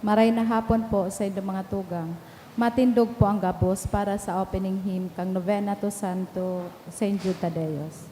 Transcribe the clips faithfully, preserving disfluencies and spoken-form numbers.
Maray na hapon po sa indo mga tugang. Matindog po ang gabos para sa opening hymn kang Novena to Santo Saint Jude Tadeos.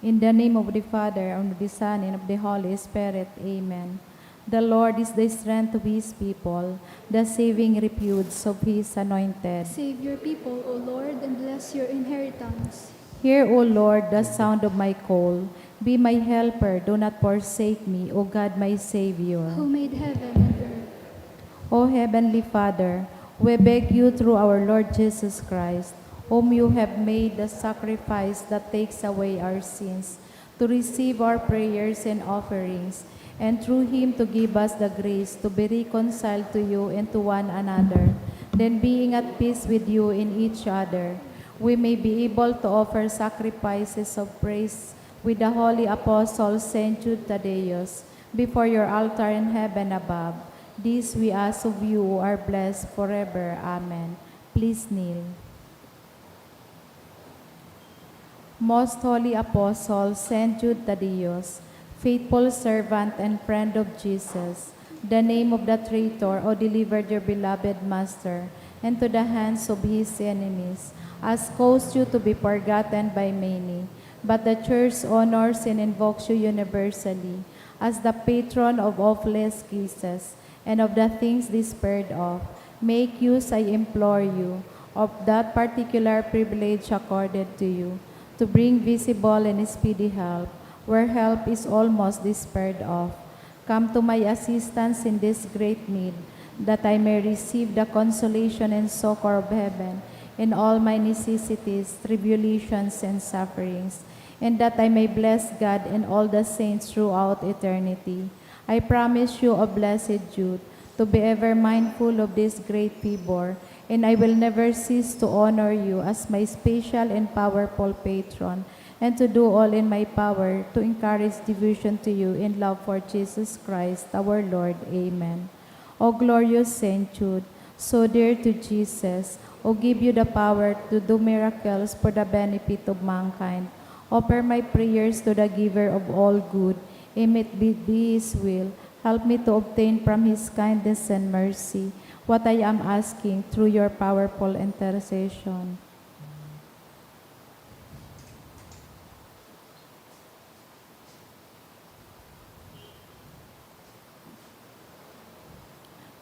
In the name of the Father, and of the Son, and of the Holy Spirit. Amen. The Lord is the strength of His people, the saving refuge of His anointed. Save your people, O Lord, and bless your inheritance. Hear, O Lord, the sound of my call. Be my helper, do not forsake me, O God, my Savior. Who made heaven and earth. O Heavenly Father, we beg you through our Lord Jesus Christ, whom you have made the sacrifice that takes away our sins, to receive our prayers and offerings, and through him to give us the grace to be reconciled to you and to one another. Then, being at peace with you in each other, we may be able to offer sacrifices of praise with the holy apostle Saint Jude Thaddeus before your altar in heaven above. This we ask of you, who are blessed forever. Amen. Please kneel. Most Holy Apostle Saint Jude Thaddeus, faithful servant and friend of Jesus, the name of the traitor who delivered your beloved Master into the hands of his enemies has caused you to be forgotten by many, but the Church honors and invokes you universally as the patron of hopeless cases and of the things despaired of. Make use, I implore you, of that particular privilege accorded to you, to bring visible and speedy help where help is almost despaired of. Come to my assistance in this great need, that I may receive the consolation and succor of heaven in all my necessities, tribulations, and sufferings, and that I may bless God and all the saints throughout eternity. I promise you, O blessed Jude, to be ever mindful of this great fibor, and I will never cease to honor you as my special and powerful patron, and to do all in my power to encourage devotion to you in love for Jesus Christ our Lord. Amen. O glorious Saint Jude, so dear to Jesus, who gave you the power to do miracles for the benefit of mankind, offer my prayers to the Giver of all good, if it be His will, help me to obtain from His kindness and mercy what I am asking through your powerful intercession.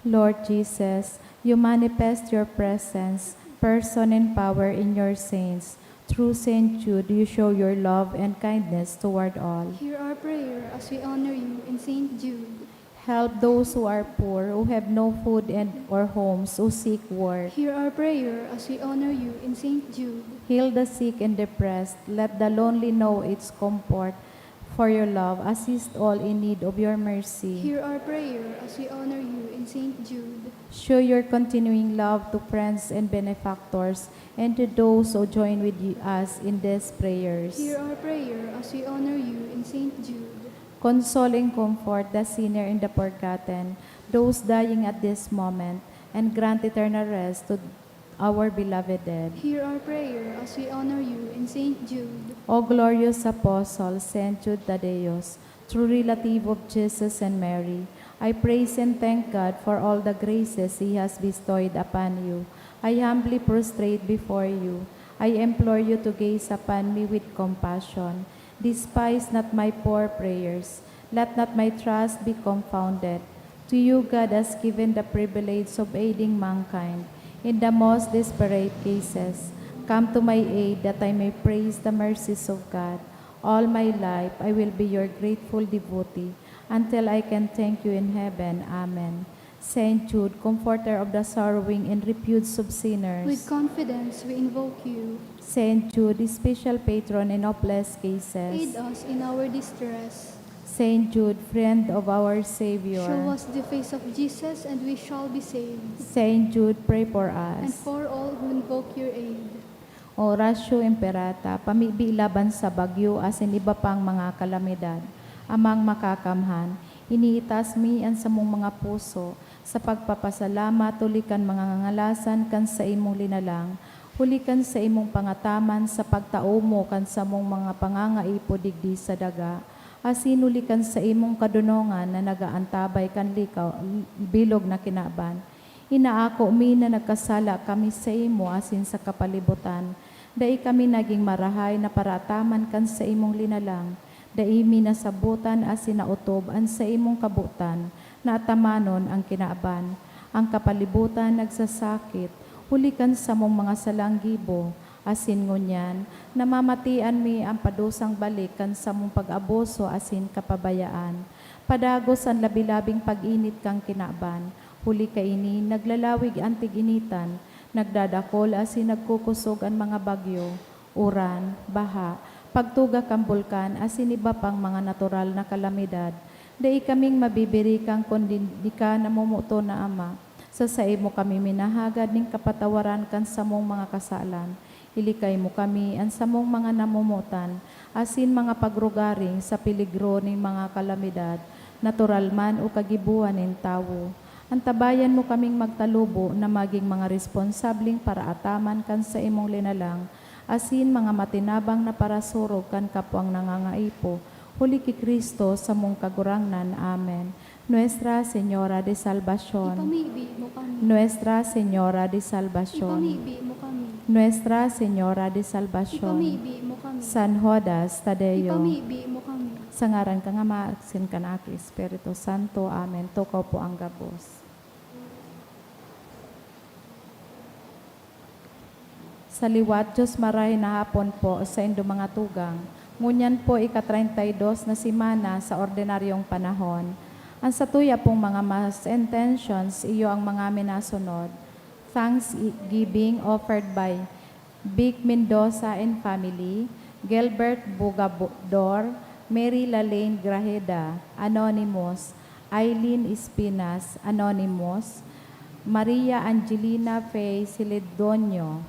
Lord Jesus, you manifest your presence, person, and power in your saints. Through Saint Jude, you show your love and kindness toward all. Hear our prayer as we honor you in Saint Jude. Help those who are poor, who have no food and or homes, who seek work. Hear our prayer as we honor you in Saint Jude. Heal the sick and depressed. Let the lonely know its comfort. For your love, assist all in need of your mercy. Hear our prayer as we honor you in Saint Jude. Show your continuing love to friends and benefactors, and to those who join with you, us in these prayers. Hear our prayer as we honor you in Saint Jude. Console and comfort the sinner and the forgotten, those dying at this moment, and grant eternal rest to our beloved dead. Hear our prayer as we honor you in Saint Jude. O glorious Apostle, Saint Jude Thaddeus, true relative of Jesus and Mary, I praise and thank God for all the graces He has bestowed upon you. I humbly prostrate before you. I implore you to gaze upon me with compassion. Despise not my poor prayers. Let not my trust be confounded. To you God has given the privilege of aiding mankind in the most desperate cases. Come to my aid that I may praise the mercies of God. All my life I will be your grateful devotee until I can thank you in heaven. Amen. Saint Jude, comforter of the sorrowing and refuge of sinners. With confidence we invoke you. Saint Jude, special patron in hopeless cases. Aid us in our distress. Saint Jude, friend of our Savior. Show us the face of Jesus and we shall be saved. Saint Jude, pray for us. And for all who invoke your aid. Oratio Imperata, pamibi laban sa bagyo asin iba pang mga kalamidad. Amang Makakamhan, iniitas mi an samong mga puso sa pagpapasalamat huli kan mga ngangalasan kan saimong linalang, huli kan saimong pangataman sa pagtao mo kan samong mga pangangaipo digdi sa daga, asin huli kan saimong kadonongan na nag-aantabay kan likaw, bilog na kinaban. Inaako mi na nagkasala kami saimo asin sa kapalibotan. Dai kami nagin marahay na paraataman kan saimong linalang. Dai mi nasabotan asin naotob an saimong kabotan na atamanon an kinaban. An kapalibotan nagsasakit huli kan samong mga salang gibo, asin ngunyan namamatian mi an padusang balik kan samong pag-abuso asin kapabayaan. Padagos an labi-labing pag-init kan kinaban. Huli kaini, naglalawig an tig-initan, nagdadakol asin nagkukosog an mga bagyo, uran, baha, pagtuga kan bulkan asin iba pang mga natural na kalamidad. Dai kaming mabibirikan kundi di ka namomoton na Ama. Sa saimo kami minahagad nin kapatawaran kan samong mga kasalan. Ilikay mo kami, an samong mga namomotan, asin mga pagrugaring sa peligro nin mga kalamidad, natural man o kagibohan nin tawo. Antabayan mo kaming magtalubo na magin mga responsableng paraataman kan saimong linalang, asin mga matinabang na parasurog kan kapwang nangangaipo, huli ki Cristo, samong Kagurangnan. Amen. Nuestra Señora de Salvacion. Ipamibi mo kami. Nuestra Señora de Salvacion. Ipamibi mo kami. Nuestra Señora de Salvacion. Ipamibi mo kami. San Judas Tadeo. Ipamibi mo kami. Sa ngaran kan Ama, asin kan Aki, Espiritu Santo. Amen. Tukaw po ang gabos. Sa liwat, Diyos marahay na hapon po sa indo mga tugang. Ngunyan po, ika-treinta y dos na semana sa ordinaryong panahon. An satuya pong mga mass intentions, iyo ang mga minasunod. Thanksgiving offered by Vic Mendoza and family, Gilbert Bugador, Mary Lalaine Grajeda, Anonymous, Eileen Espinas, Anonymous, Maria Angelina Faye Celedonio.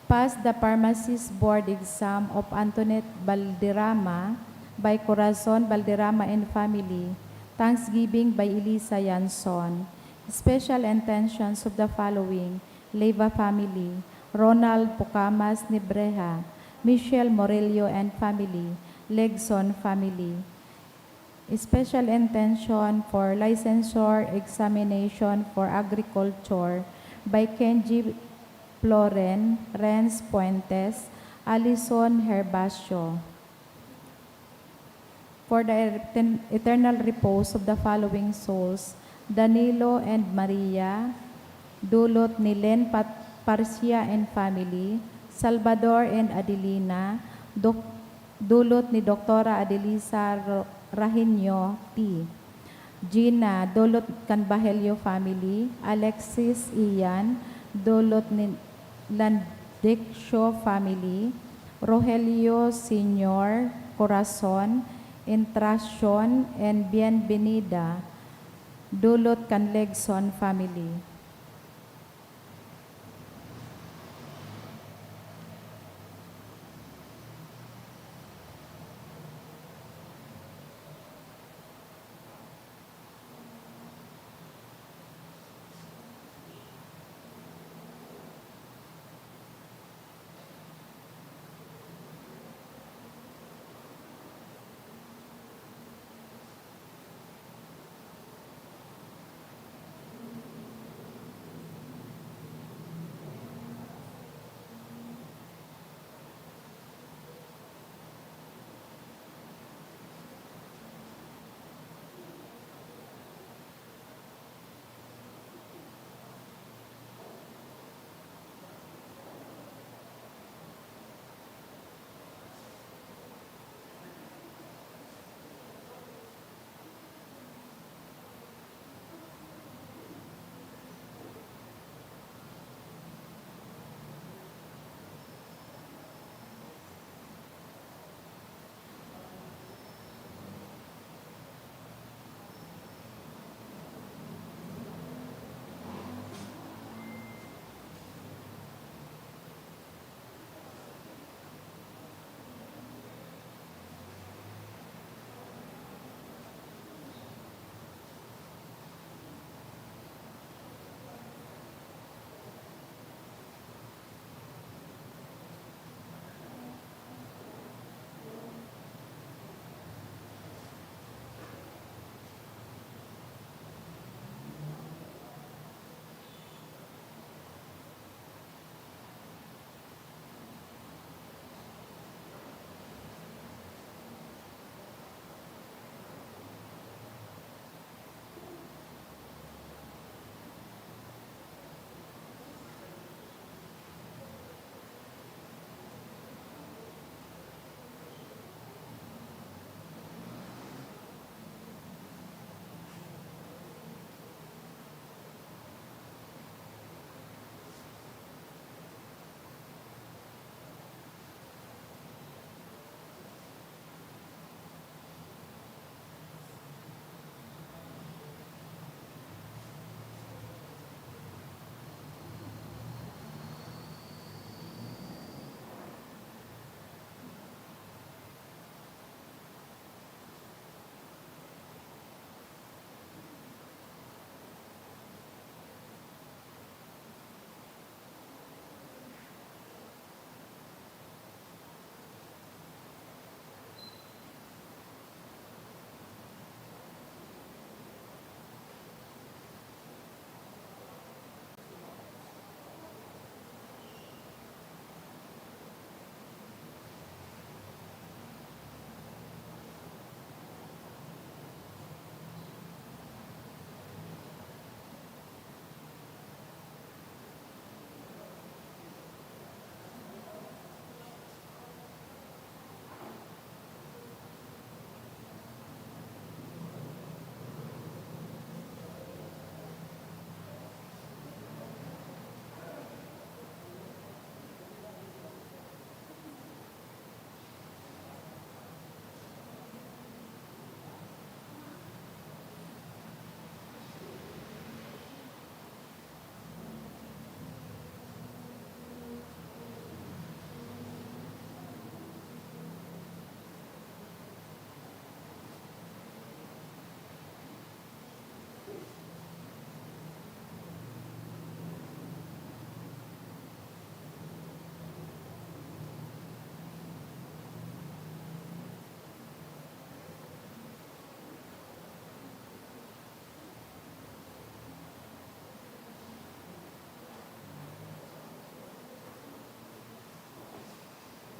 Pass the Pharmacist Board Exam of Antoinette Balderrama by Corazon Balderrama and family. Thanksgiving by Elisa Yanson. Special intentions of the following: Leyva family, Ronald Pucamas Nibreja, Michelle Morello and family, Legson family. Special intention for licensure examination for agriculture by Kenji Floren, Renz Fuentes, Alison Herbacio. For the eten-, eternal repose of the following souls: Danilo and Maria, dulot ni Len Pat-, Parcia and family, Salvador and Adelina, Doc-, dulot ni Doktora Adelisa Ro-, Rahenyo T. Gina, dulot kan Bahelio family, Alexis Ian, dulot ni Landeccio family, Rogelio Senior, Corazon, Entracion, and Bienvenida, dulot kan Legson family.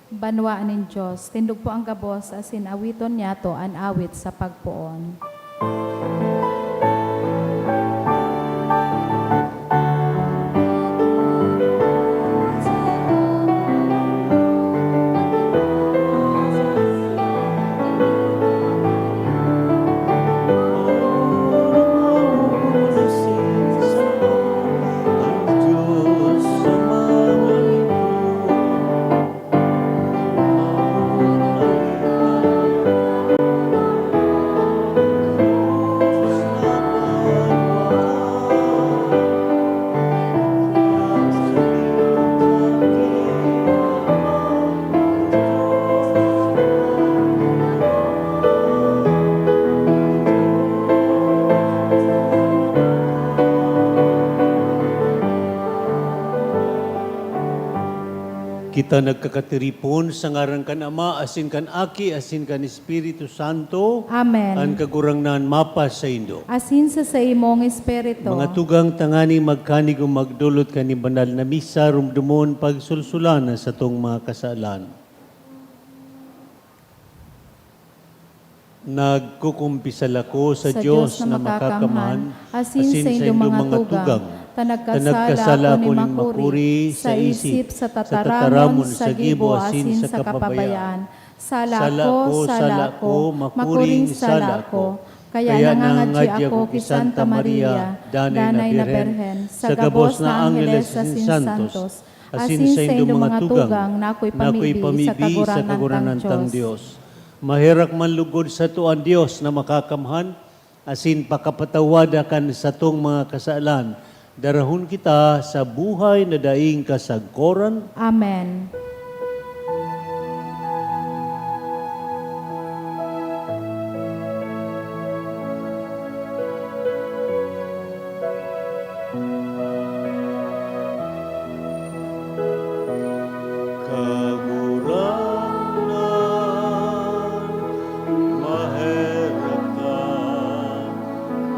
Banwaan nin Dios, tindog po ang gabos asin awiton niyato an awit sa pagpoon. Kita nagkakatiripon sa ngaran kan Ama, asin kan Aki, asin kan Espiritu Santo. Amen. An Kagurangnan mapasaindo. Asin sa saimong espiritu. Mga tugang, tangani magkanigong magdolot kan banal na misa, rumdomon pagsulsulan an satong mga kasalan. Nagkukumpisal ako sa Sa Dios Dios na na makakamhan, makakamhan, asin asin sa saindong saindong mga mga tugang, tugang, ta ta nagkasala nagkasala ako ako nin nin makuri makuri sa sa isip, isip, sa sa tataramon, tataramon, sa sa gibo, gibo, asin asin sa sa kapabayaan. kapabayaan. Sala Sala ako, ko, sala sala ko, ko, makuring makuring sala sala ko. ko. Kaya Kaya nangangadya nangangadya ako ko ki ki Santa Santa Maria, Maria, Danay Danay na na Birhen, Birhen, sa sa gabos gabos na na Angeles Angeles asin asin Santos, Santos, asin asin sa saindong saindong mga mga tugang, tugang, na ako'y na ako'y pamibi sa pamibi sa Kagurangnan Kagurangnan tang tang Dios. Dios. Maherak man lugod sato an Dios na makakamhan, asin pakapatawada kan satong mga kasalan. Darahon kita sa buhay na daing kasagkoran. Amen. Kagurangnan, maherak ka.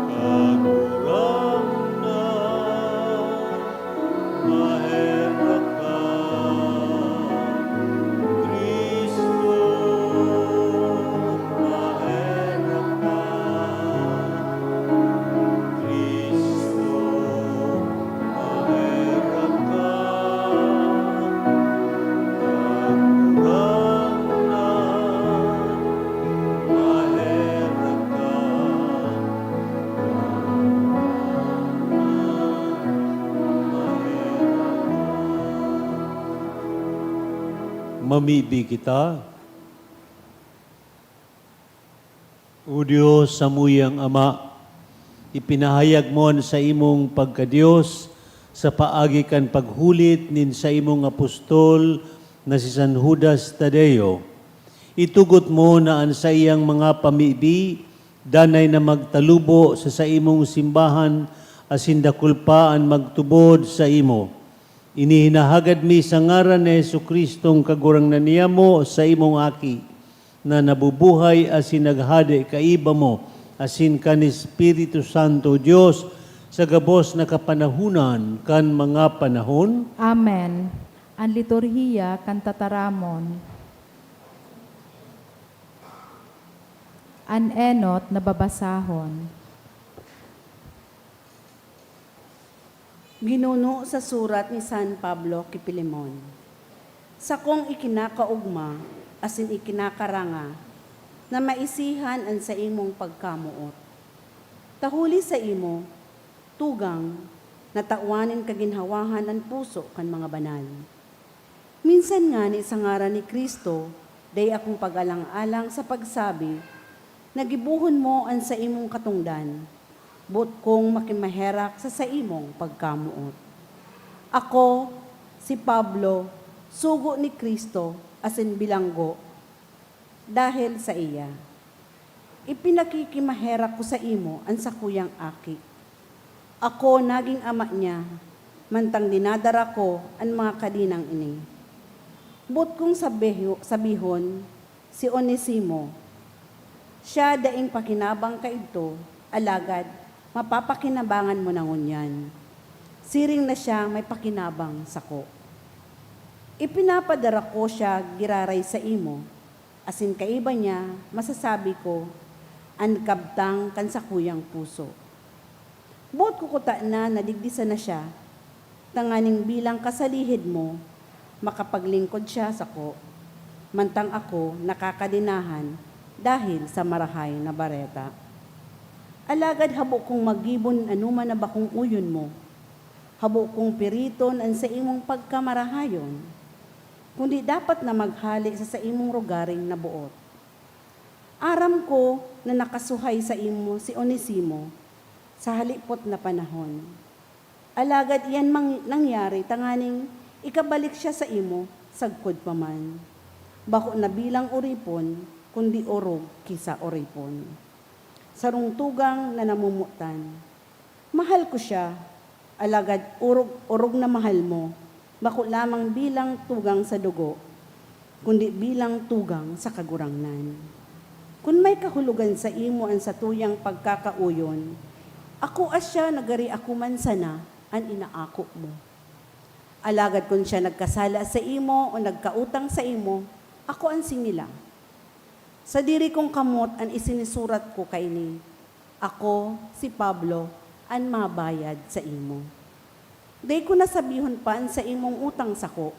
Kagurangnan, maherak ka. Cristo, maherak ka. Cristo, maherak ka. Kagurangnan, maherak ka. Mamibi kita. O Dios, samuyang Ama, ipinahayag mo an saimong pagka-Dios sa paagi kan paghulit nin saimong apostol na si San Judas Tadeo. Itugot mo na an saiyang mga pamibi danay na magtalubo sa saimong simbahan, asin dakul pa an magtubod saimo. Ini hinahagad mi sa ngaran ni Jesu-Cristong Kagurangnan niyamo, saimong Aki, na nabubuhay asin naghade kaiba mo, asin kan Espiritu Santo, Dios, sa gabos na kapanahonan kan mga panahon. Amen. An liturhiya kan tataramon. An enot na babasahon. Ginuno sa surat ni San Pablo ki Filemon. Sakong ikinakaogma asin ikinakaranga na maisihan an saimong pagkamoot. Ta huli saimo, tugang, na tawan nin kaginhawahan an puso kan mga banal. Minsan ngani sa ngaran ni Cristo, dai akong pag-alang-alang sa pagsabi na gibohon mo an saimong katongdan, boot kong makimaherak sa saimong pagkamoot. Ako, si Pablo, sugo ni Cristo asin bilanggo dahel saiya. Ipinakikimaherak ko saimo an sakuyang aki. Ako nagin ama niya, mantang dinadara ko an mga kadenang ini. Boot kong sabiho-, sabihon, si Onesimo. Siya daing pakinabang kaidto, alagad mapapakinabangan mo na ngunyan. Siring na siya may pakinabang sako. Ipinapadara ko siya giraray saimo, asin kaiba niya masasabi ko an kabtang kan sakuyang puso. Boot ko kutana na digdi sana siya, tanganing bilang kasalihid mo, makapaglingkod siya sako, mantang ako nakakadenahan dahel sa Marahay na Bareta. Alagad habo kong maggibo nin anoman na bakong oyon mo. Habo kong piriton an saimong pagkamarahayon, kundi dapat na maghale sa saimong rogaring na boot. Aram ko na nakasuhay saimo si Onesimo sa halipot na panahon. Alagad iyan mang-, nangyari tanganing ikabalik siya saimo sagkod pa man, bako na bilang oripon, kundi orog ki sa oripon. Sarong tugang na namomotan. Mahal ko siya, alagad orog-orog na mahal mo, bako lamang bilang tugang sa dugo, kundi bilang tugang sa Kagurangnan. Kun may kahulogan saimo an satuyang pagkakaoyon, akoa siya na gari ako man sana an inaako mo. Alagad kun siya nagkasala saimo o nagkautang saimo, ako an singila. Sadiri kong kamot an isinisurat ko kaini. Ako, si Pablo, an mabayad saimo. Dai ko na sabihon pa an saimong utang sako,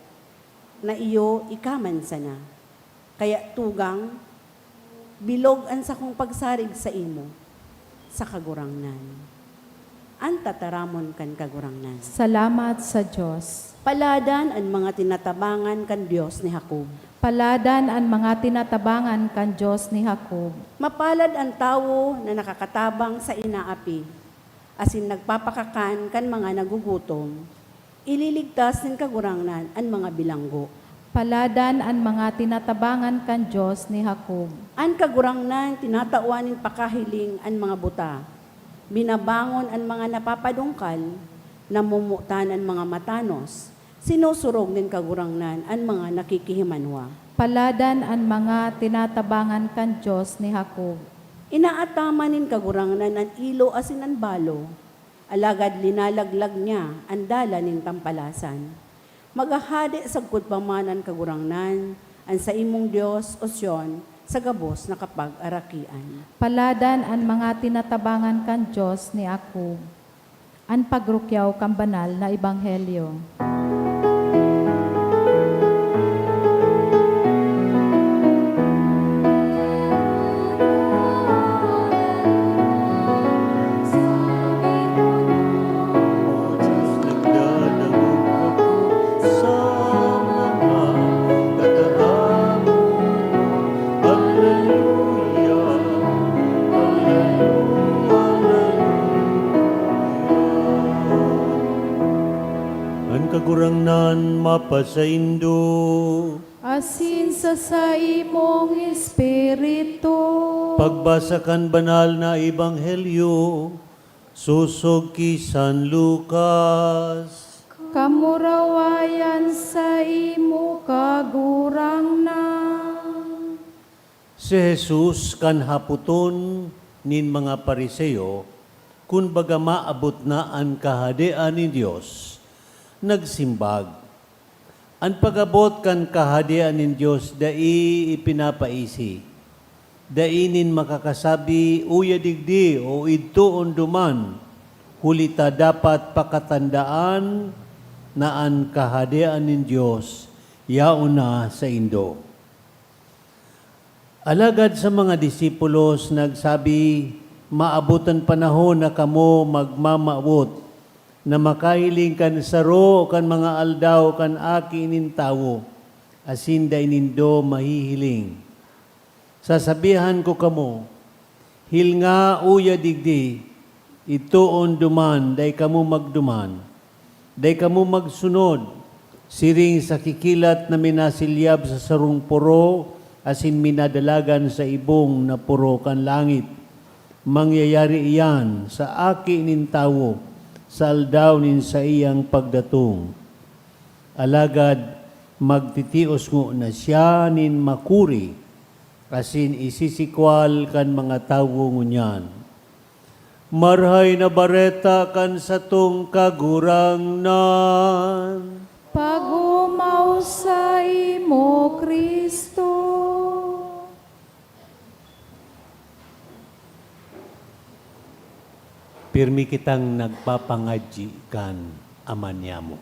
na iyo ika man sana. Kaya tugang, bilog an sakong pagsarig saimo sa Kagurangnan. An tataramon kan Kagurangnan. Salamat sa Dios. Paladan an mga tinatabangan kan Dios ni Jacob. Paladan an mga tinatabangan kan Dios ni Jacob. Mapalad an tawo na nakakatabang sa inaapi, asin nagpapakakan kan mga nagugutom. Ililigtas nin Kagurangnan an mga bilanggo. Paladan an mga tinatabangan kan Dios ni Jacob. An Kagurangnan tinatawan nin pakahiling an mga buta. Binabangon an mga napapadungkal, namomotan an mga matanos. Sinusurog nin Kagurangnan an mga nakikihimanwa. Paladan an mga tinatabangan kan Dios ni Jacob. Inaataman nin Kagurangnan an ilo asin an balo, alagad linalaglag niya an dalan nin tampalasan. Maghahade sagkod pa man an Kagurangnan, an saimong Dios, O Sion, sa gabos na kapagarakian. Paladan an mga tinatabangan kan Dios ni Jacob. An pagrukyaw kan banal na ebanghelyo. An Kagurangnan mapasaindo. Asin sa saimong espiritu. Pagbasa kan banal na ebanghelyo sosog ki San Lucas. Kamurawayan saimo, Kagurangnan. Si Jesus kan hapoton nin mga Fariseo kun baga maabot na an Kahadean nin Dios, nagsimbag, "An pag-abot kan Kahadean nin Dios dai ipinapaisi. Dai nin makakasabi, 'Uya digdi,' o 'Idtoon duman,' huli ta dapat pakatandaan na an Kahadean nin Dios yaon na saindo." Alagad sa mga disipulos nagsabi, "Maabot an panahon na kamo magmamawot na makahiling kan saro kan mga aldaw kan Aki nin Tawo, asin dai nindo mahihiling. Sasabihan ko kamo, hilnga uya digdi, idtoon duman, dai kamo magduman, dai kamo magsunod, siring sa kikilat na minasilyab sa sarong poro asin minadalagan sa ibong na poro kan langit. Mangyayari iyan sa Aki nin Tawo sa aldaw nin saiyang pagdatong. Alagad magtitios ngona siya nin makuri, asin isisikwal kan mga tawo ngunyan." Marahay na Bareta kan satong Kagurangnan. Pag-omaw Saimo, Cristo. Pirmi kitang nagpapangadyi kan Ama niyamo.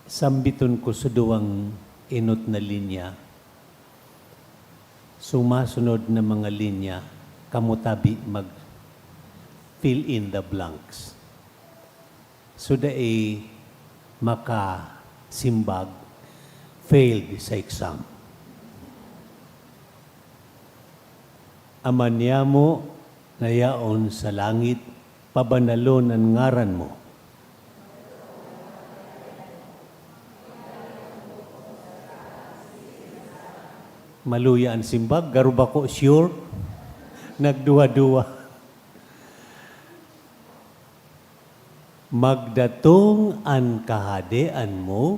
Sambiton ko sa duwang enot na linya. Sumasunod na mga linya, kamo tabi mag-fill in the blanks. So, dai makasimbag, failed sa exam. Ama niyamo na yaon sa langit, pabanalon an ngaran mo. Maluya an simbag, garo bako sure. Nagduwa-duwa. Magdatong an kahadean mo,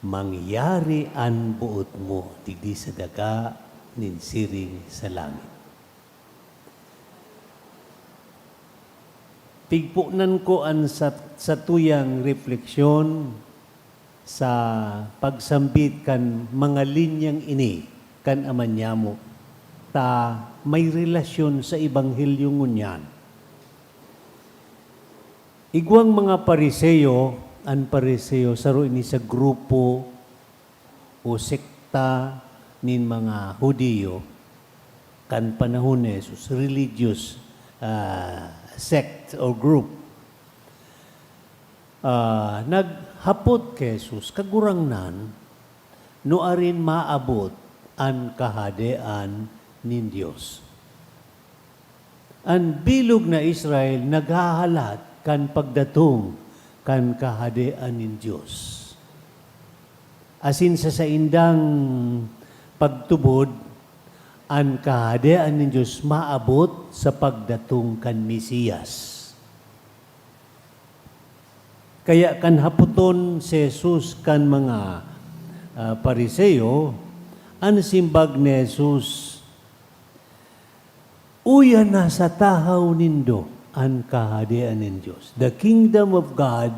mangyari an boot mo digdi sa daga nin siring sa langit. Tigponan ko an sat-, satuyang refleksyon sa pagsambit kan mga linyang ini kan Ama niyamo, ta may relasyon sa Ebanghelyo ngunyan. Igwang mga Pariseo, an Pariseo, saro ini sa grupo o sekta nin mga Judio kan panahon ni Jesus, religious, ah, sect or group. Ah, naghapot ki Jesus, "Kagurangnan, nuarin maabot an Kahadean nin Dios?" An bilog na Israel naghahalat kan pagdatong kan Kahadean nin Dios. Asin sa saindang pagtubod, an Kahadean nin Dios maabot sa pagdatong kan Mesiyas. Kaya kan hapoton si Jesus kan mga, ah, Pariseo, an simbag ni Jesus, "Uya na sa tahaw nindo an Kahadean nin Dios." The kingdom of God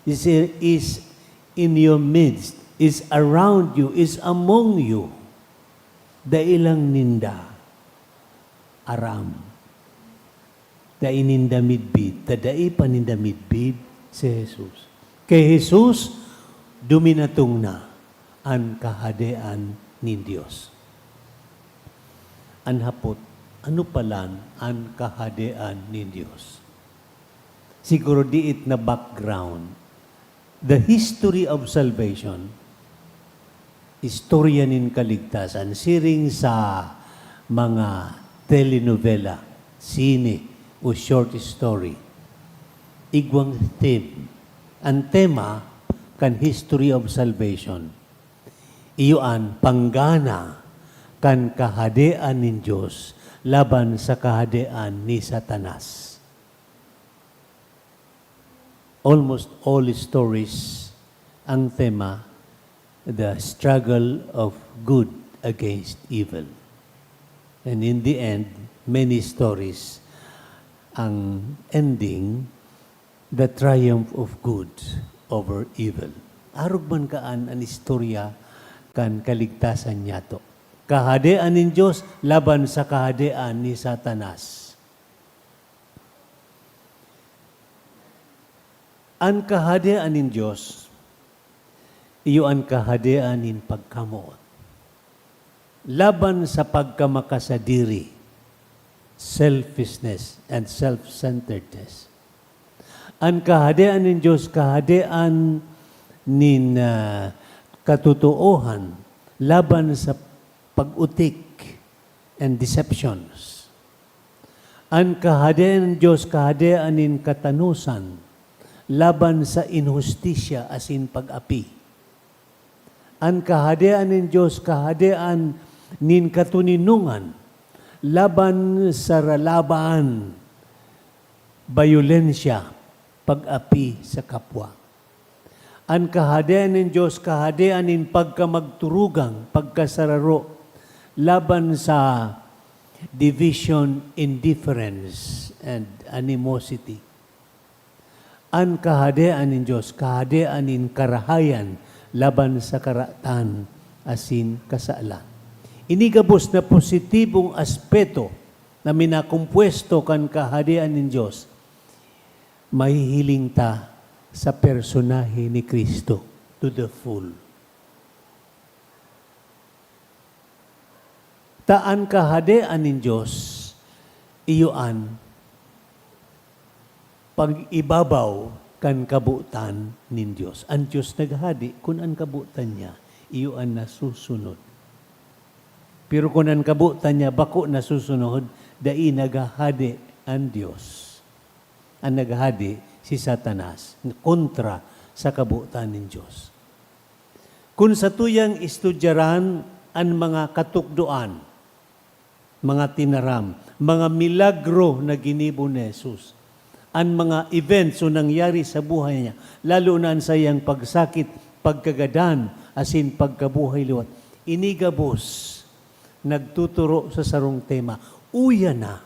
is, is in your midst, is around you, is among you. Dai lang ninda aram. Dai ninda midbid, ta dai pa ninda midbid si Jesus. Kay Jesus, duminatong na an Kahadean nin Dios. An hapot, ano palan an Kahadean nin Dios? Siguro diit na background. The history of salvation, istorya nin kaligtasan, siring sa mga telenovela, sine, o short story. Igwang theme. An tema kan history of salvation, iyo an panggana kan Kahadean nin Dios laban sa kahadean ni Satanas. Almost all stories, ang tema, the struggle of good against evil. And in the end, many stories, ang ending, the triumph of good over evil. Arog man kaan an istorya kan kaligtasan niyato. Kahadean nin Dios laban sa kahadean ni Satanas. An Kahadean nin Dios, iyo an kahadean nin pagkamoot. Laban sa pagkamakasadiri, selfishness, and self-centeredness. An Kahadean nin Dios, kahadean nin, ah, katotoohan laban sa pag-utik and deceptions. An Kahadean nin Dios, kahadean nin katanosan laban sa inhustisya asin pag-api. An Kahadean nin Dios, kahadean nin katoninongan laban sa ralaban, bayolensya, pag-api sa kapwa. An Kahadean nin Dios, kahadean nin pagkamagturugang, pagkasararo, laban sa division, indifference, and animosity. An Kahadean nin Dios, Kahadean nin karahayan laban sa karatan asin kasalan. Ini gabos na positibong aspeto na minakompuesto kan Kahadean nin Dios, mahihiling ta sa personahe ni Cristo to the full. Ta an Kahadean nin Dios, iyo an pag-ibabaw kan kabotan nin Dios. An Dios naghahade kun an kabotan niya iyo an nasusunod. Pero kun an kabotan niya bako nasusunod, dai naghahade an Dios. An naghahade si Satanas, kontra sa kabotan nin Dios. Kun satuyang estudyaran an mga katukdoan, mga tinaram, mga milagro na ginibo ni Jesus, an mga events o nangyari sa buhay niya, lalo na an saiyang pagsakit, pagkagadan, asin pagkabuhay liwat, ini gabos nagtuturo sa sarong tema, uya na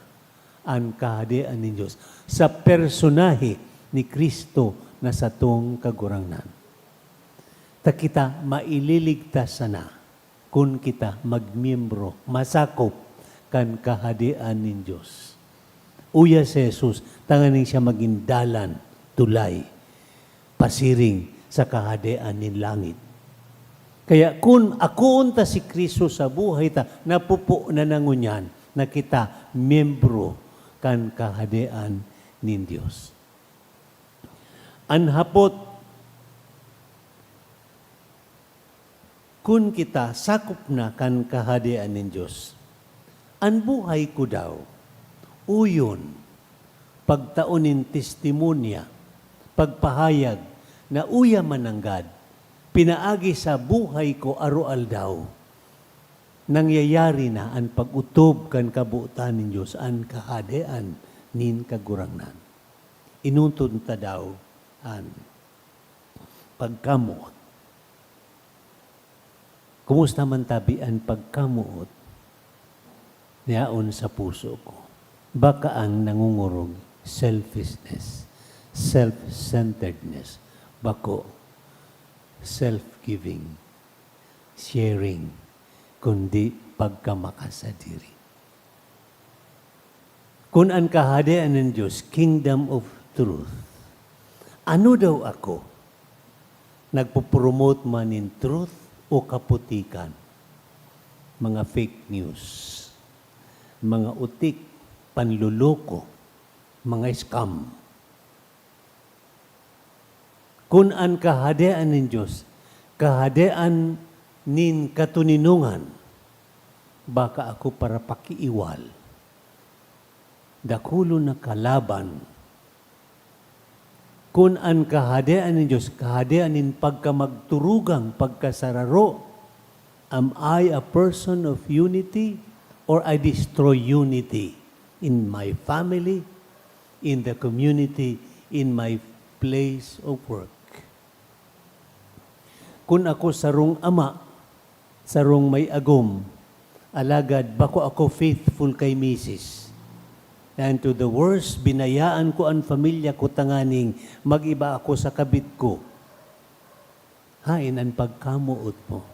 an Kahadean nin Dios sa personahe ni Cristo na satong Kagurangnan. Ta kita maililigtas sana kun kita magmiyembro, masakop kan Kahadean nin Dios. Uya si Jesus tanganing siya magin dalan, tulay, pasiring sa Kahadean nin langit. Kaya kun akoon ta si Cristo sa buhay ta, napupo na na ngunyan na kita miyembro kan Kahadean nin Dios. An hapot, kun kita sakop na kan Kahadean nin Dios, an buhay ko daw, uyon, pagtao nin testimonya, pagpahayag na uya man nanggad, pinaagi sa buhay ko aroaldaw, nangyayari na an pag-otob kan kabotan nin Dios, an Kahadean nin Kagurangnan. Enoton ta daw an pagkamoot. Kumusta man tabi an pagkamoot na yaon sa puso ko? Baka ang nangungurog, selfishness, self-centeredness, bako, self-giving, sharing, kundi pagkamakasadiri. Kun an Kahadean nin Dios, Kingdom of Truth, ano daw ako? Nagpo-promote man nin truth o kaputikan? Mga fake news, mga utik, panloloko, mga scam. Kun an Kahadean nin Dios, Kahadean nin katoninongan, baka ako parapakiiwal. Dakulon na kalaban. Kun an Kahadean nin Dios, Kahadean nin pagkamagturugang, pagkasararo, am I a person of unity or I destroy unity in my family, in the community, in my place of work? Kun ako sarong ama, sarong may agom, alagad bako ako faithful kay misis. And to the worst, binayaan ko an pamilya ko tanganing mag-iba ako sa kabit ko. Haen an pagkamoot mo?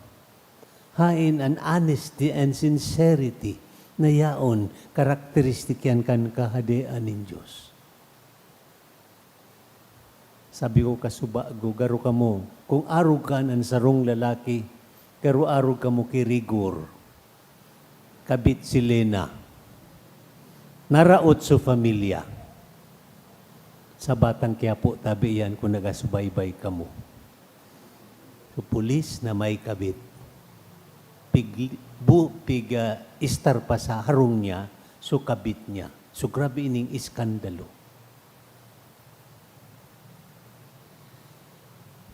Haen an honesty and sincerity na yaon, karakteristik yan kan Kahadean nin Dios? Sabi ko, "Kasubago, garo kamo. Kung arog kan an sarong lalaki, garo arog kamo ki Rigor. Kabit si Lena. Naraot su pamilya." Sa Batang Quiapo, tabi iyan kung nagasubaybay kamo. So, pulis na may kabit. Pig-, bu-, pig, ah, istar pa sa harong niya, so kabit niya. So, grabe ining iskandalo.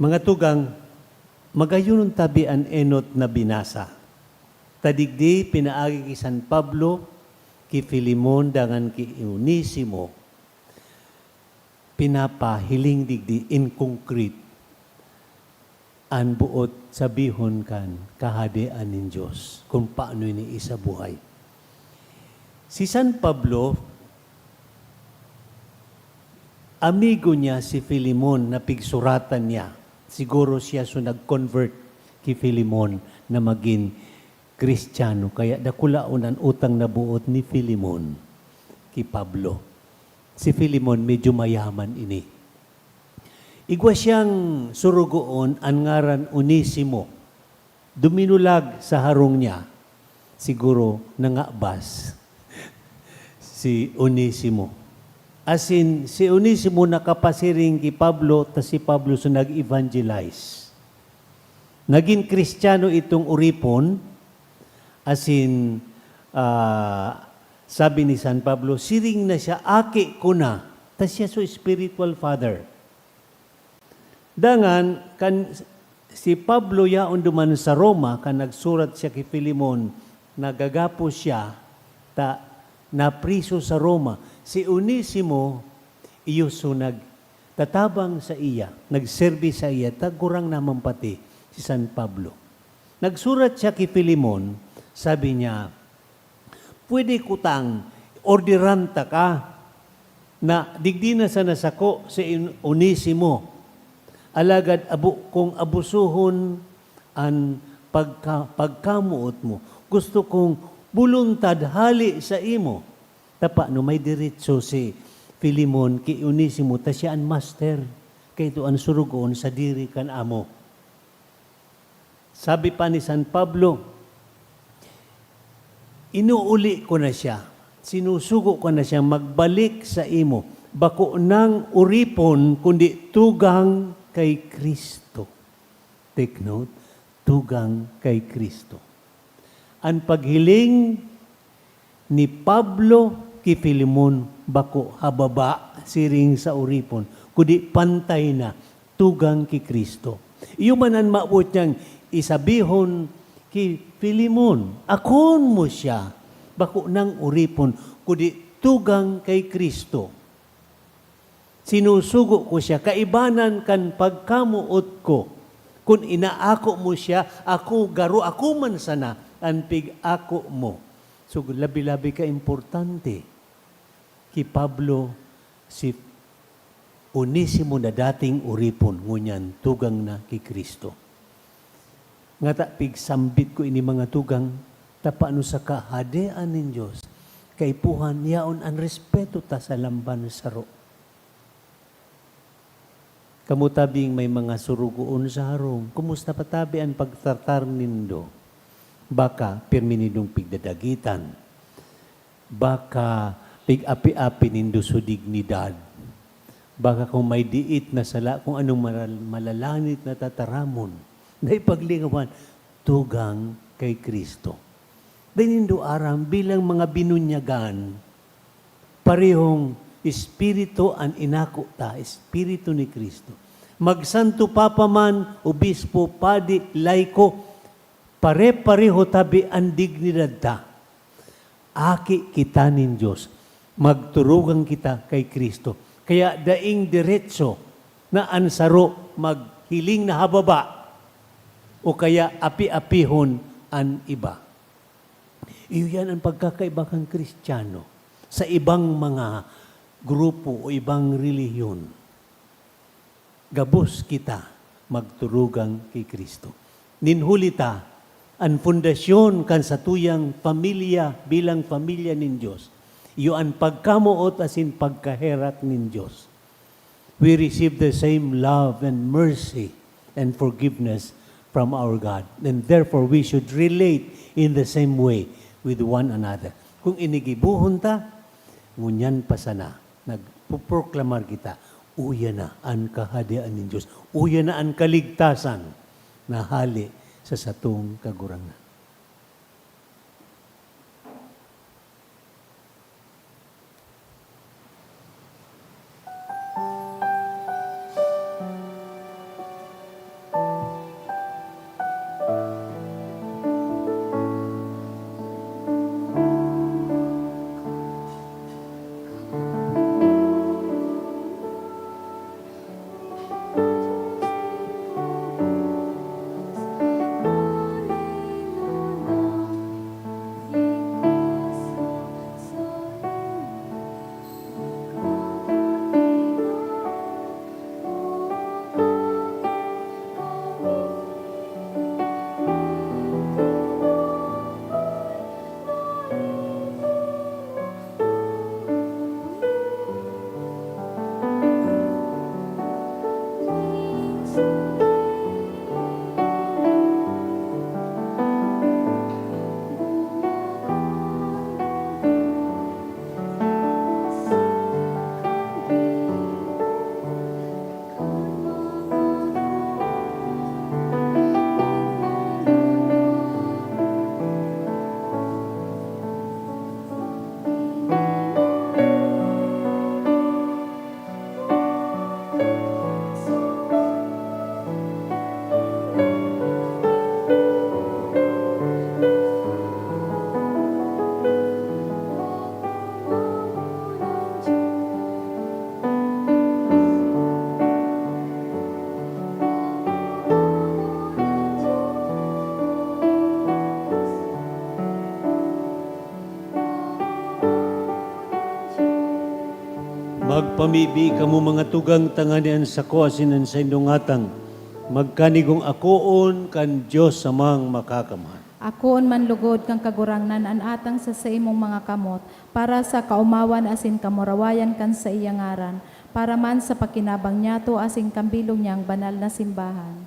Mga tugang, magayon tabi an enot na binasa. Ta digdi pinaagi ki San Pablo, ki Filemon, dangan ki Onesimo, pinapahiling digdi in concrete an boot sabihon kan Kahadean nin Dios, kun paano ini isabuhay. Si San Pablo, Amigo niya si Filemon na pigsuratan niya. Siguro siya so nag-convert ki Filemon na magin Kristiyano, kaya dakulaon an utang na boot ni Filemon ki Pablo. Si Filemon medyo mayaman ini. Igwa siyang surugoon, an ngaran Onesimo. Duminulag sa harong niya, siguro nangabas si Onesimo. Asin, si Onesimo nakapasiring ki Pablo, ta si Pablo so nag-evangelize. Nagin Kristiyano itong oripon, asin, ah, sabi ni San Pablo, "Siring na siya, aki ko na." Ta siya so spiritual father. Dangan, kan si Pablo yaon duman sa Roma, kan nagsurat siya ki Filemon, nagagapos siya, ta napriso sa Roma. Si Onesimo, iyo so nagtatabang saiya, nagserbi saiya, ta gurang naman pati si San Pablo. Nagsurat siya ki Filemon, sabi niya, "Pwede kutang orderan taka na digdi na sana sako si In-, Onesimo, alagad abo-, kong abusohon an pagka-, pagkamoot mo. Gusto kong buluntad hale saimo." Ta paano may deretso si Filemon ki Onesimo ta siya an master, kaito an surugoon sadiri kan amo? Sabi pa ni San Pablo, "Inuuli ko na siya, sinusugo ko na siyang magbalik saimo, bako nang oripon, kundi tugang kay Cristo." Take note, tugang kay Cristo. An paghiling ni Pablo ki Filemon bako hababa siring sa oripon, kundi pantay na, tugang ki Cristo. Iyo man an mawot niyang isabihon ki Filemon, "Akoon mo siya, bako nang oripon, kundi tugang kay Cristo." Sinusugo ko siya kaibanan kan pagkamoot ko. Kun inaako mo siya, ako garo, ako man sana an pig-ako mo. So, labi-labi ka importante ki Pablo si Onesimo na dating oripon, ngunyan tugang na ki Cristo. Ngata pigsambit ko ini mga tugang, ta paano sa Kahadean nin Dios, kaipuhan, yaon an respeto ta sa lamban saro. Kamo tabing may mga surugoon sa harong, kumusta pa tabi an pagtratar nindo? Baka pirmi nindong pigdadagitan. Baka pig-api-api nindo so dignidad. Baka kung may diit na sala, kung anong maral-, malalanit na tataramon, dai paglingawan, tugang kay Cristo. Dai nindo aram, bilang mga binunyagan, parehong Espiritu an inako ta, Espiritu ni Cristo. Magsanto Papa man, Obispo, Padi, Laiko, pare-pareho tabi an dignidad ta. Aki kita nin Dios, magturugang kita kay Cristo. Kaya daing diretso na an saro maghiling na hababa o kaya api-apihon an iba. Iyo yan ang pagkakaiba kan Kristiyano sa ibang mga grupo o ibang relihiyon. Gabos kita magturugang ki Cristo. Nin huli ta, an pundasyon kan satuyang pamilya bilang pamilya nin Dios, iyo an pagkamoot asin pagkaherak nin Dios. We receive the same love and mercy and forgiveness from our God, and therefore we should relate in the same way with one another. Kung ini gibohon ta, ngunyan pa sana, nagpoproklamar kita, "Uya na an Kahadean nin Dios, uya na an kaligtasan na hale sa satong Kagurangnan." Pamibi kamo, mga tugang, tanganing an sako asin an saindong atang magkanigong akoon kan Dios Amang Makakamhan. Akoon man lugod kan Kagurangnan an atang sa saimong mga kamot, para sa kaomawan asin kamurawayan kan saiya ngaran, para man sa pakinabang niyato asin kan bilog niyang banal na simbahan.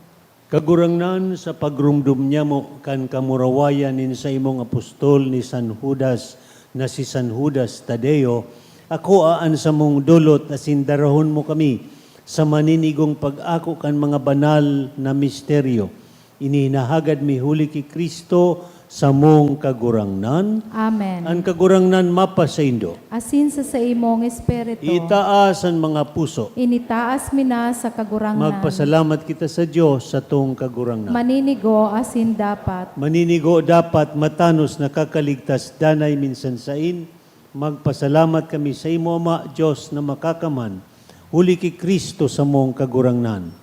Kagurangnan, sa pagromdom niamo kan kamurawayan nin saimong apostol ni San Judas na si San Judas Tadeo, akoa an samong dolot asin darahon mo kami sa maninigong pag-ako kan mga banal na misteryo. Ini hinahagad mi huli ki Cristo, samong Kagurangnan. Amen. An Kagurangnan mapasaindo. Asin sa saimong espiritu. Itaas an mga puso. Initaas mi na sa Kagurangnan. Magpasalamat kita sa Dios, satong Kagurangnan. Maninigo asin dapat. Maninigo dapat, matanos, nakakaligtas, danay, minsan sain. Magpasalamat kami saimo, Ama, Dios na Makakamhan, huli ki Cristo, samong Kagurangnan.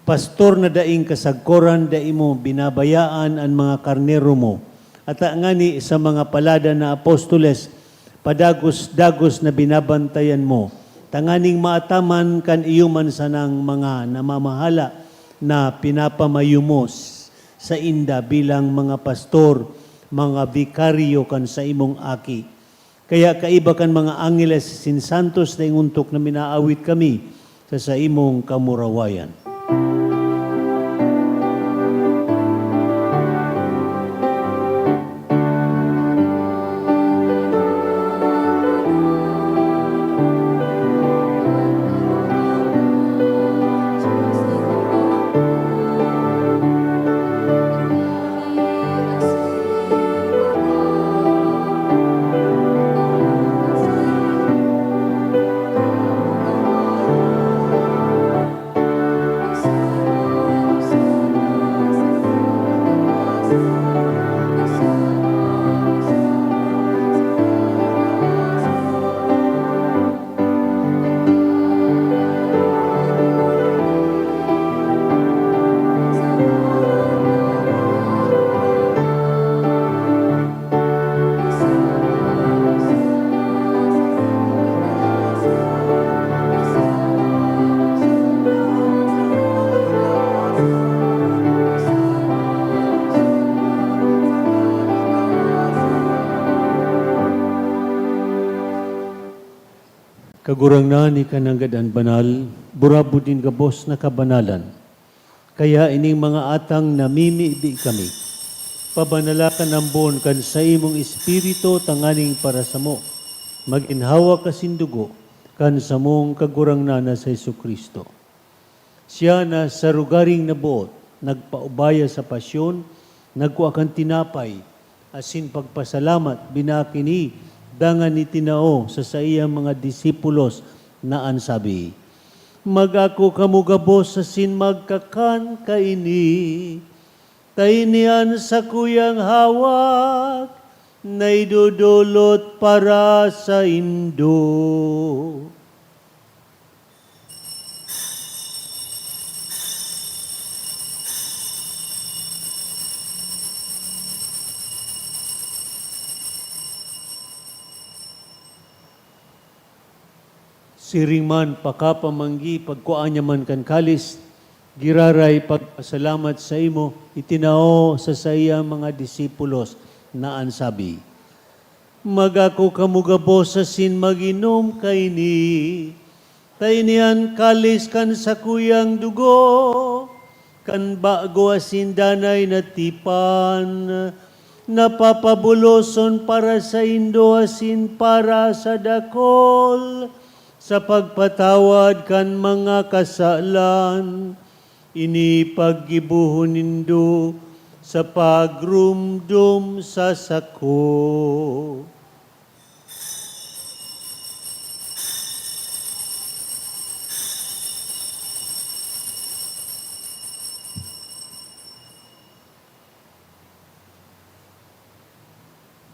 Pastor na daing kasagkoran, dai mo binabayaan an mga karnero mo. Ata ngani sa mga palada na apostoles, padagos-dagos na binabantayan mo, tanganing maataman kan iyo man sanang mga namamahala na pinapamayo mo s-, sainda bilang mga pastor, mga bikaryo kan saimong Aki. Kaya kaiba kan mga angeles asin santos, daing ontok na minaawit kami sa saimong kamurawayan. Kagurangnan, ika nanggad an banal, burabod nin gabos na kabanalan. Kaya ining mga atang namimibi kami, pabanala kan ambon kan saimong Espiritu tanganing para samo, magin hawak asin dugo kan samong Kagurangnan na si Jesu-Cristo. Siya na sa rogaring naboot, nagpaubaya sa pasyon, nagkua kan tinapay, asin pagpasalamat, binakini, dangan itinao sa saiyang mga disipulos na an sabi, "Mag-ako kamo gabos asin magkakan kaini, ta ini an sakuyang hawak na idodolot para saindo." Siring man, pakapamanggi, pagkua niya man kan kalis, giraray pagpasalamat saimo, itinao sa saiyang mga disipulos na an sabi, "Mag-ako kamo gabos asin mag-inom kaini, ta ini an kalis kan sakuyang dugo, kan bago asin danay na tipan, na papabuloson para saindo asin para sa dakul, sa pagpatawad kan mga kasalan. Ini paggibohon nindo sa pagromdom sa sako."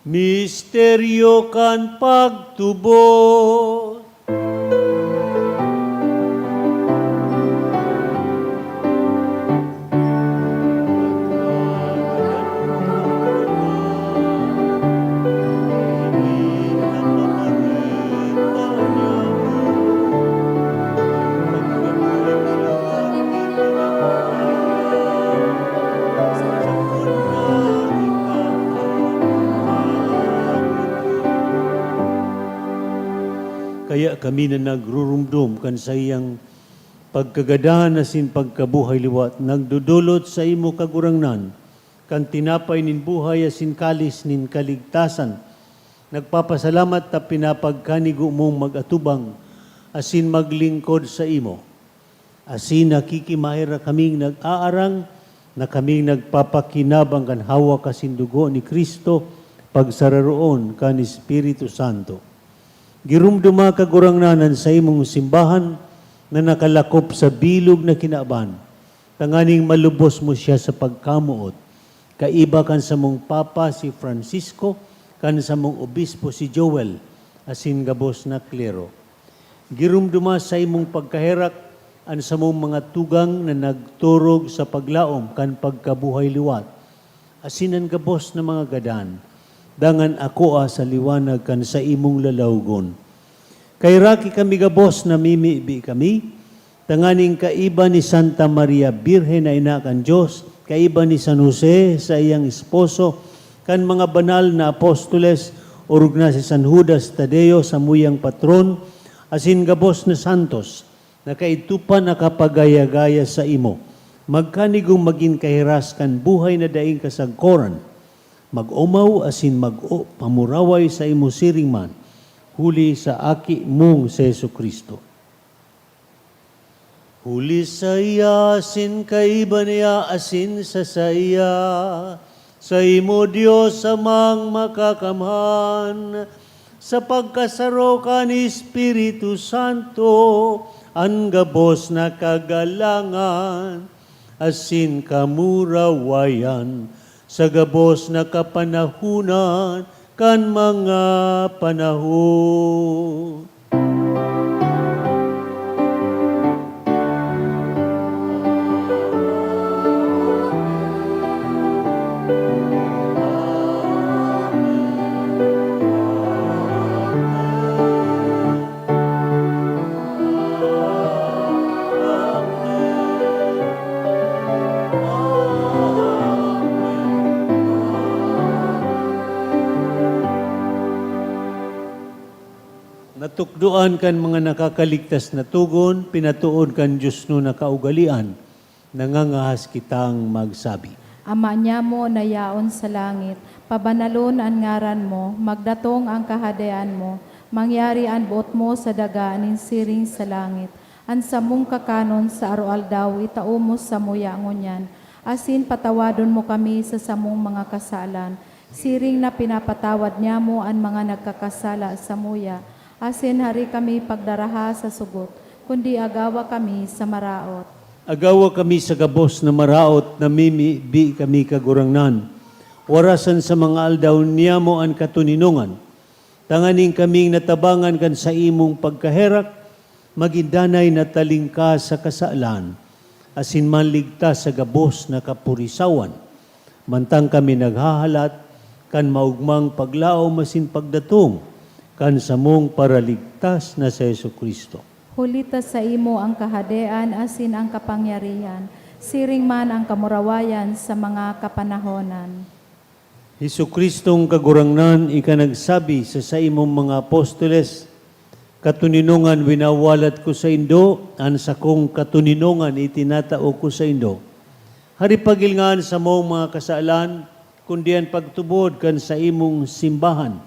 Misteryo kan pagtubod. Kami na nagrurumdom kan saiyang pagkagadan asin pagkabuhay liwat, nagdodolot saimo, Kagurangnan, kan tinapay nin buhay asin kalis nin kaligtasan. Nagpapasalamat ta pinapagkanigo mong mag-atubang asin maglingkod saimo. Asin nakikimaherak kaming nag-aarang na kaming nagpapakinabang kan hawak asin dugo ni Cristo, pagsararoon kan Espiritu Santo. Giromdoma, Kagurangnan, an saimong simbahan na nakalakop sa bilog na kinaban, tanganing malubos mo siya sa pagkamoot, kaiba kan samong Papa si Francisco, kan samong Obispo si Joel, asin gabos na klero. Giromdoma sa imong pagkaherak an samong mga tugang na nagturog sa paglaom kan pagkabuhay liwat, asin an gabos na mga gadan, dangan akoa sa liwanag kan saimong lalawgon. Kaheraki kami gabos, namimibi kami, tanganing kaiba ni Santa Maria Birhen na ina kan Dios, kaiba ni San Jose, saiyang esposo, kan mga banal na apostoles, orog na si San Judas Tadeo, samuyang patron, asin gabos na santos, na kaidto pa nakapagaya-gaya saimo, magkanigong magin kahiras kan buhay na daing kasagkoran, mag-omaw asin mag-o pamuraway saimo siring man, huli sa Aki mong si Jesu-Cristo. Huli saiya, asin kaiba niya, asin sa saiya, saimo, Dios Amang Makakamhan, sa pagkasaro kan Espiritu Santo, an gabos na kagalangan asin kamurawayan sa gabos na kapanahonan kan mga panahon. Natukdoan kan mga nakakaligtas na togon, pinatood kan diosnon na kaugalean, nangangahas kitang magsabi. Ama nyamo na yaon sa langit, pabanalon an ngaran mo, magdatong an kahadean mo, mangyari an boot mo sa daga nin siring sa langit. An samong kakanon sa aroaldaw itao mo samuya ngunyan, asin patawadon mo kami sa samong mga kasalan, siring na pinapatawad nyamo an mga nagkakasala samuya, asin hari kami pagdaraha sa sugot, kundi agawa kami sa maraot. Agawa kami sa gabos na maraot, namimibi kami, Kagurangnan. Warasan sa mga aldaw niyamo an katoninongan, tanganing kaming natabangan kan saimong pagkaherak, magin danay na talingkas sa kasalan, asin manligtas sa gabos na kapurisawan, mantang kami naghahalat kan maogmang paglaom asin pagdatong kan samong Paraligtas na si Jesu-Cristo. Huli ta saimo an kahadean asin an kapangyarihan, siring man an kamurawayan sa mga kapanahonan. Jesu-Cristong Kagurangnan, ika nagsabi sa saimong mga apostoles, "Katoninongan winawalat ko saindo, an sakong katoninongan itinatao ko saindo." Hari pagil nga an samong mga kasalan, kundi an pagtubod kan saimong simbahan,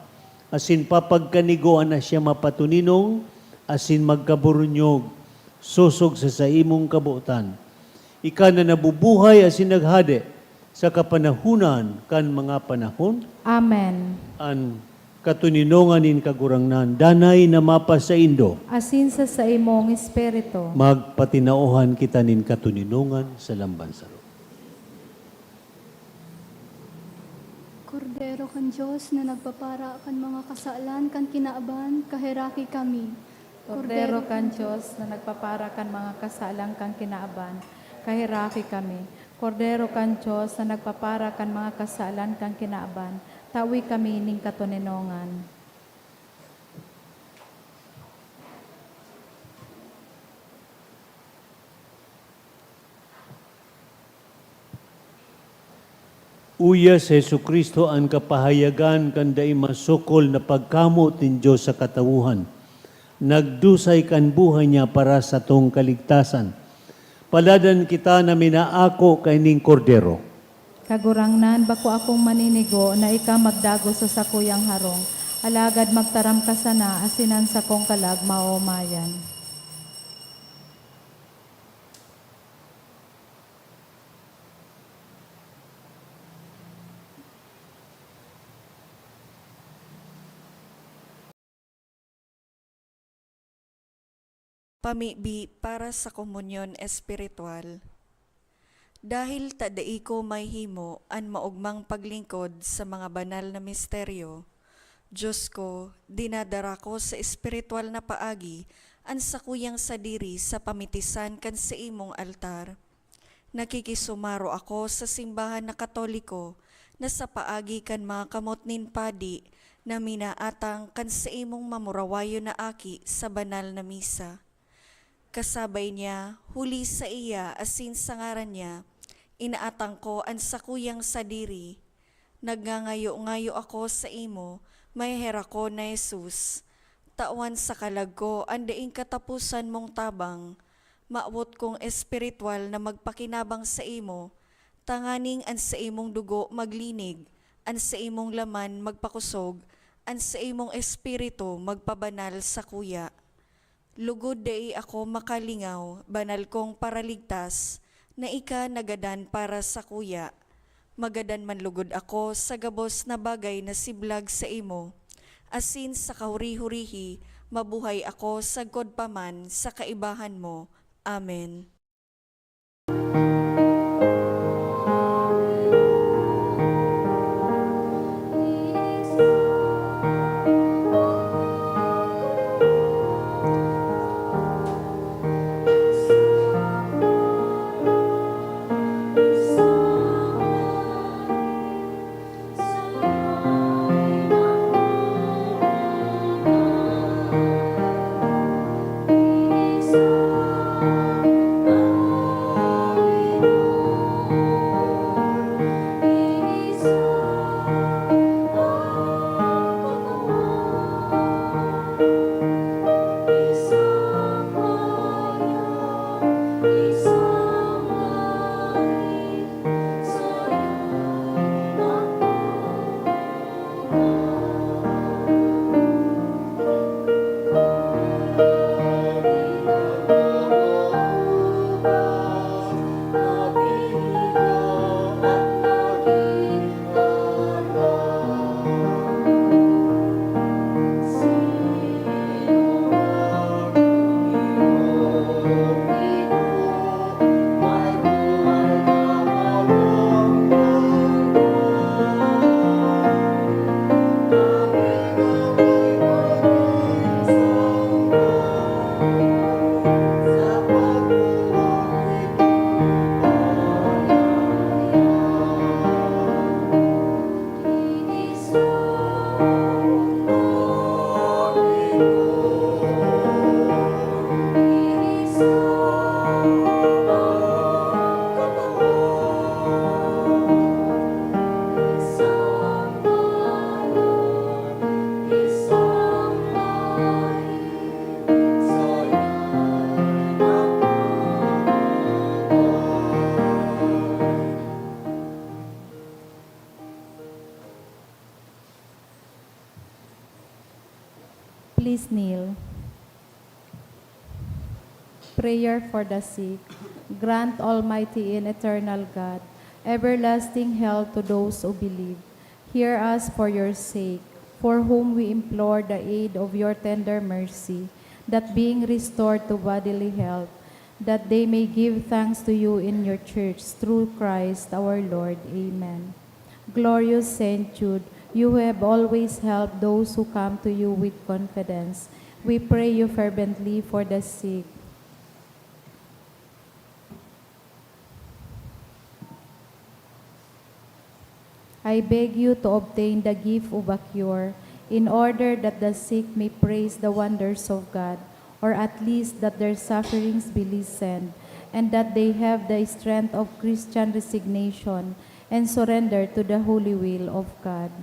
asin papagkanigoan na siya mapatoninong asin magkaburunyog, sosog sa saimong kabotan. Ika na nabubuhay asin naghade sa kapanahonan kan mga panahon. Amen. An katoninongan nin Kagurangnan danay na mapasaindo. Asin sa saimong espiritu. Magpatinauhan kita nin katoninongan sa lamban saro. Kordero kan Dios na nagpapara kan mga kasalan kan kinaban, kaheraki kami. Kordero kan Dios na nagpapara kan mga kasalan kan kinaban, kaheraki kami. Kordero kan Dios na nagpapara kan mga kasalan kan kinaban, tawi kami nin katoninongan. Uya si Jesu-Cristo an kapahayagan kan dai masukol na pagkamoot nin Dios sa katawohan. Nagdusay kan buhay niya para sa tong kaligtasan. Paladan kita na minaako kaining Kordero. Kagurangnan, bako akong maninigo na ika magdagos sa sakuyang harong, alagad magtaram ka sana asin an sakong kalag maomayan. Pamibi para sa komunyon espiritual. Dahil ta dai ko mahimo an maogmang paglingkod sa mga banal na misteryo, Diyos ko, dinadara ko sa espiritual na paagi an sakuyang sadiri sa pamitisan kan saimong altar. Nakikisumaro ako sa simbahan na Katoliko na sa paagi kan mga kamot nin padi na minaatang kan saimong mamurawayon na aki sa banal na misa. Kasabay niya, huli saiya asin sa ngaran niya, inaatang ko an sakuyang sadiri. Nagngangayo-ngayo ako saimo, maheherakon na Jesus. Tawan sa kalag ko an daing kataposan mong tabang. Mawot kong espiritual na magpakinabang saimo, tanganing an saimong dugo maglinig, an saimong laman magpakosog, an saimong espiritu magpabanal sakuya. Lugod dai ako makalingaw, banal kong Paraligtas, na ika nagadan para sakuya. Magadan man lugod ako sa gabos na bagay na siblag saimo, asin sa kahuri-hurihi mabuhay ako sagkod pa man sa kaibahan mo. Amen. Please kneel. Prayer for the sick. Grant, Almighty and eternal God, everlasting health to those who believe. Hear us for your sake, for whom we implore the aid of your tender mercy, that being restored to bodily health, that they may give thanks to you in your church through Christ our Lord. Amen. Glorious Saint Jude, you who have always helped those who come to you with confidence, we pray you fervently for the sick. I beg you to obtain the gift of a cure, in order that the sick may praise the wonders of God, or at least that their sufferings be lessened, and that they have the strength of Christian resignation and surrender to the holy will of God.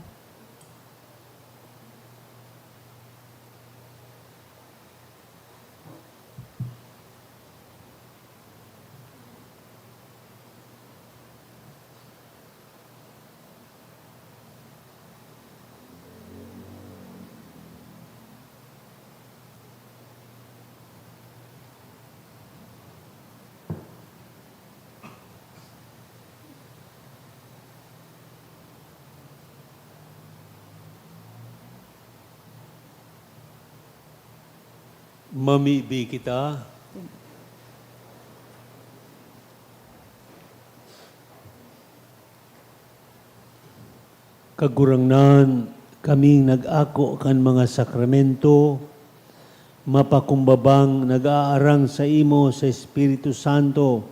Mamibi kita. Kagurangnan, kaming nag-ako kan mga sakramento, mapakumbabang nag-aarang saimo sa Espiritu Santo,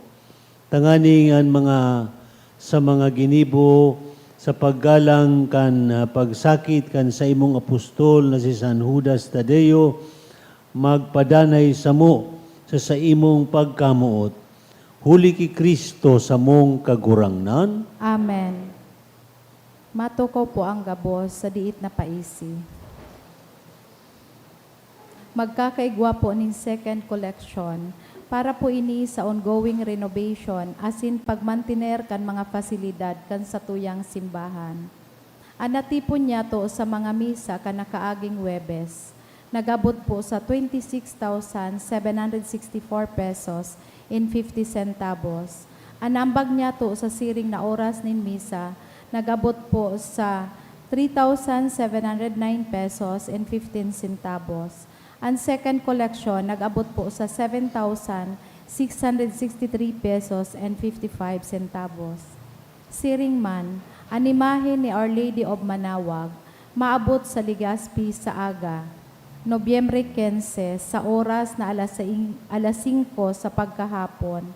tanganing an mga, sa mga ginibo sa paggalang kan, ah, pagsakit kan saimong apostol na si San Judas Tadeo, magpadanay samo sa saimong pagkamoot. Huli ki Cristo samong Kagurangnan. Amen. Matukaw po ang gabos sa diit na paisi. Magkakaigwa po nin second collection para po ini sa ongoing renovation asin pagmantener kan mga pasilidad kan satuyang simbahan. An natipon niyato sa mga misa kan nakaaging Huwebes, nag-abot po sa twenty six thousand seven hundred sixty four pesos and fifty centavos. An ambag niyato sa siring na oras nin misa, nag-abot po sa three thousand seven hundred nine pesos and fifteen centavos. An second collection, nag-abot po sa seven thousand six hundred sixty three pesos and fifty five centavos. Siring man, an imahe ni Our Lady of Manawag maabot sa Legazpi sa aga, Nobyembre quince, sa oras na alas saing-, alas singko sa pagkahapon.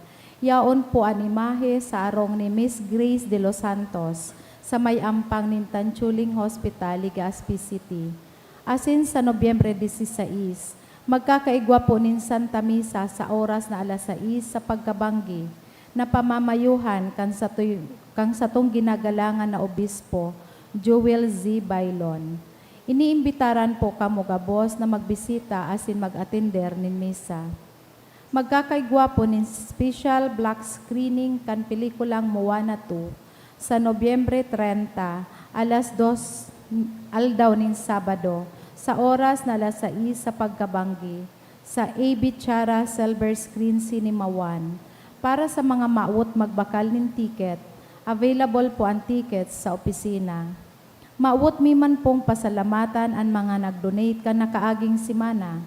Yaon po an imahe sa arong ni Miss Grace De Los Santos sa may ampang nin Tanchuling Hospital, Legazpi City. Asin sa Nobyembre dieciséis, magkakaigwa po nin Santa Misa sa oras na alas sais sa pagkabanggi, na pamamayuhan kan satoy-, kan satong ginagalangan na obispo, Joel Z. Bailon. Iniimbitaran po kamo gabos na magbisita asin mag-atender nin misa. Magkakaigwa po nin special black screening kan pelikulang Moana two sa Nobyembre treinta, alas dos aldaw nin Sabado, sa oras na alas sais sa pagkabanggi, sa A B Chara Silver Screen Cinema One. Para sa mga mawot magbakal nin ticket, available po an tickets sa opisina. Mawot mi man pong pasalamatan an mga nag-donate kan nakaaging semana.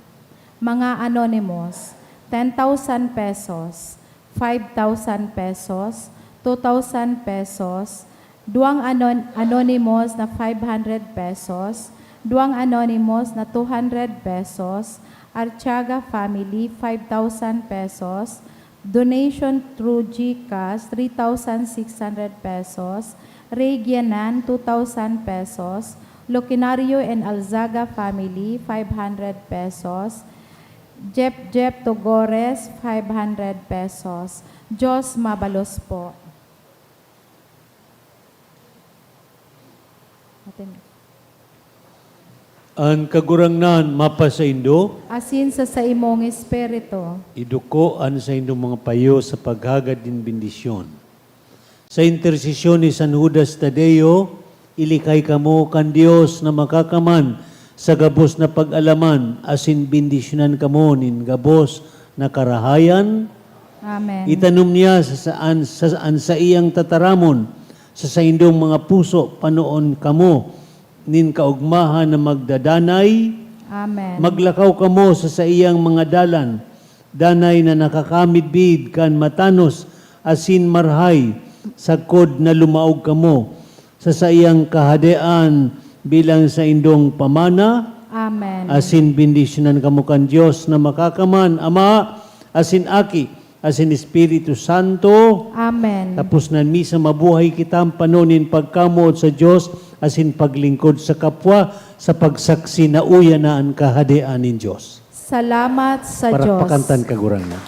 Mga anonymous, ten thousand pesos, five thousand pesos, two thousand pesos, duwang anon-, anonymous na five hundred pesos, duwang anonymous na two hundred pesos, Artiaga family, five thousand pesos, donation through GCash, three thousand six hundred pesos, Regianan, two thousand pesos, Loquinario and Alzaga family, five hundred pesos, Jep Jep Togores, five hundred pesos. Diyos mabalos po. Atin. An Kagurangnan mapasaindo. Asin sa saimong espiritu. Iduko an saindong mga payo sa paghagad nin bendisyon. Sa intersesyon ni San Judas Tadeo, ilikay kamo kan Dios na Makakaman sa gabos na pag-alaman, asin bendisyonan kamo nin gabos na karahayan. Amen. Itanom niya sa saan, sa, an saiyang tataramon sa saindong mga puso, panoon kamo nin kaogmahan na magdadanay. Amen. Maglakaw kamo sa saiyang mga dalan, danay na nakakamidbid kan matanos asin marahay, sagkod na lumaog kamo sa saiyang kahadean bilang saindong pamana. Amen. Asin bendisyonan kamo kan Dios na Makakaman, Ama, asin Aki, asin Espiritu Santo. Amen. Tapos nan misa, mabuhay kita ampano nin pagkamoot sa Dios asin paglingkod sa kapwa, sa pagsaksi na uya na an Kahadean nin Dios. Salamat sa Dios. Parakpakan tan Kagurangnan.